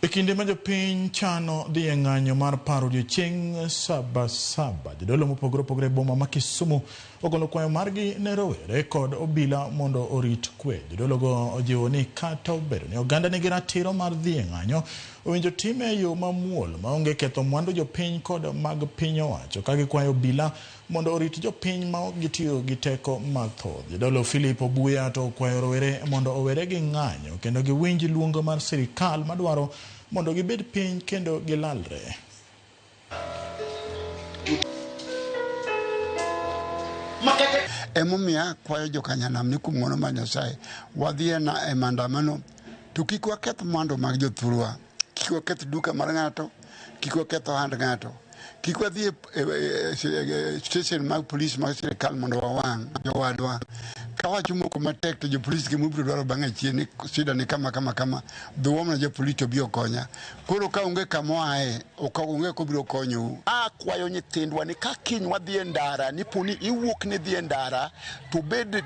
E kinde ma jopiny chano dhi e ng'anyo mar paro odiochieng' Saba Saba, jodolo mopogore opogore e boma ma Kisumu ogolo kwayo margi ne rowere kod obila mondo orit kwe. Jodologo ojiwo ni kata obedo ni oganda nigi ratiro mar dhi e ng'anyo, owinjo time e yo mamuol maonge ketho mwandu jopiny kod mag piny owacho ka gikwayo obila mondo orit jopiny ma ok gitiyo gi teko mathoth. Jadolo Philip Obuya to okwayo rowere mondo owere gi ng'anyo kendo giwinj luong mar sirikal madwaro mondo gibed piny kendo gilalre. Emomiyo akwayo jokanyanam ni kuom ng'wono mar Nyasaye wadhi e maandamano to kik waketh mwandu mag jothurwa. Kik waketh duka mar ng'ato, kik waketh ohand ng'ato, kik wadhi e, e, e, e station mag polis mag sirikal mondo wawang' jowadwa. Ka wacho moko matek to jopolis gi mobiro dwaro bang'e chien ni shida ni kama kama kama, dhi uomna japolis to obi okonya. Koro ka onge kama oaye, ok onge kobiro konyou. Akwayo nyithindwa ni ka kiny wadhi e ndara, ni poni iwuok ni dhi e ndara to bed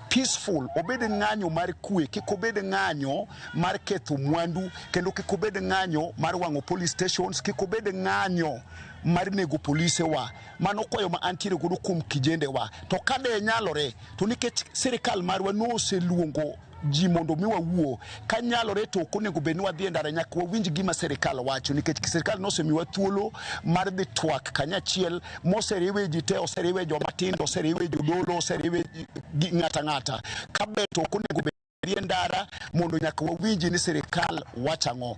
peaceful, obed ng'anyo mar kwe, kik obed ng'anyo mar ketho mwandu, kendo kik obed ng'anyo mar wang'o police stations, kik obed ng'anyo mar nego polise wa. Mano kwayo ma antiere godo kuom kijende wa. To ka de nyalore, to nikech sirikal marwa noseluongo ji mondo mi wawuo, ka nyalore to ok onego bed ni wadhi e ndara nyaka wawinj gima sirikal wacho, nikech sirikal nosemiwa thuolo mar dhi twak kanyachiel moseriwe ji te, oseriwe joma tindo, oseriwe jodolo, oseriwe ng'ata ng'ata. Ka ber to ok onego bed e ndara mondo nyaka wawinji ni sirikal wacho ang'o.